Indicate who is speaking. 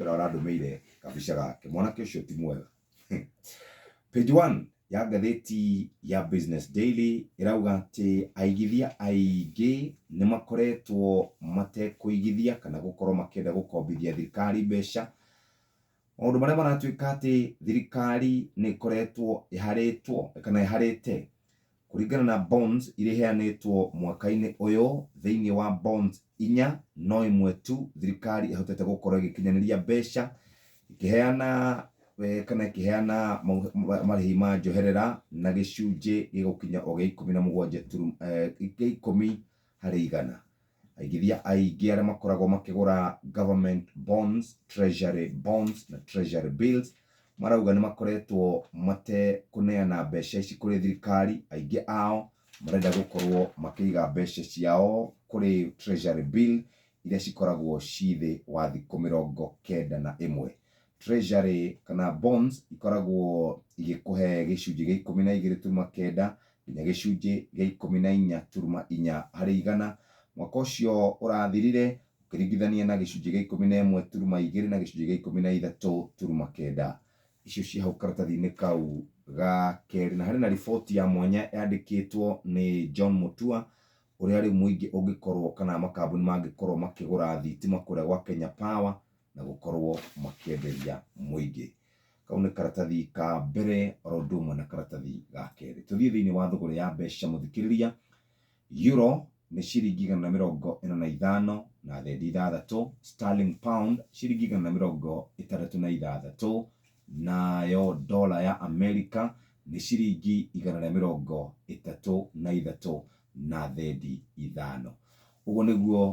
Speaker 1: Mwanake ũrĩa ũrandũmĩire kabica gake, mwanake ũcio ti mwega. Page 1 ya ngathĩti ya Business Daily ĩrauga atĩ aigithia aingĩ nĩ makoretwo matekũigithia kana gũkorwo makĩenda gũkombithia thirikari mbeca. Maũndũ marĩa maratuĩka atĩ thirikari nĩ ĩkoretwo ĩharĩtwo kana ĩharĩte kũringana na bonds iria iheanĩtwo mwaka-inĩ ũyũ. Thĩinĩ wa bonds inya, no ĩmwe tu thirikari ĩhotete gũkorwo ĩgĩkinyanĩria mbeca ĩkĩheana kana ĩkĩheana marĩhi ma njoherera na gĩcunjĩ gĩgũkinya o gĩa 17 gĩa 10%. Aigithia aingĩ arĩa makoragwo makĩgũra government bonds, treasury bonds na treasury bills marauga nĩ makoretwo matekũneana mbeca ici kũrĩ thirikari. Aingĩ ao marenda gũkorwo makĩiga mbeca ciao kũrĩ treasury bill iria cikoragwo ci thĩ wa thikũ 91. Treasury kana bonds ikoragwo igĩkũhe gĩcunjĩ gĩa 12.9 nginya gĩcunjĩ gĩa 14.4% mwaka ũcio ũrathirire, ũkĩringithania na gĩcunjĩ gĩa 11.2 na gĩcunjĩ gĩa 13.9. Icio ci hau karatathi-inĩ kau ga kerĩ. Na harĩ na riboti ya mwanya yandĩkĩtwo nĩ John Mutua ũrĩa rĩu mũingĩ ũngĩkorwo kana makambuni mangĩkorwo makĩgũra thitima kũrĩa gwa Kenya Power na gũkorwo makĩenderia mũingĩ. Kau nĩ karatathi ka mbere oro ũndũ ũmwe na karatathi ga kerĩ. Tũthiĩ thĩinĩ wa thũgũrĩ ya mbeca, mũthikĩrĩria. Euro nĩ ciringi 145.6, sterling pound ciringi 166, nayo dola ya Amerika nĩ ciringi 133.5. Ũguo nĩguo.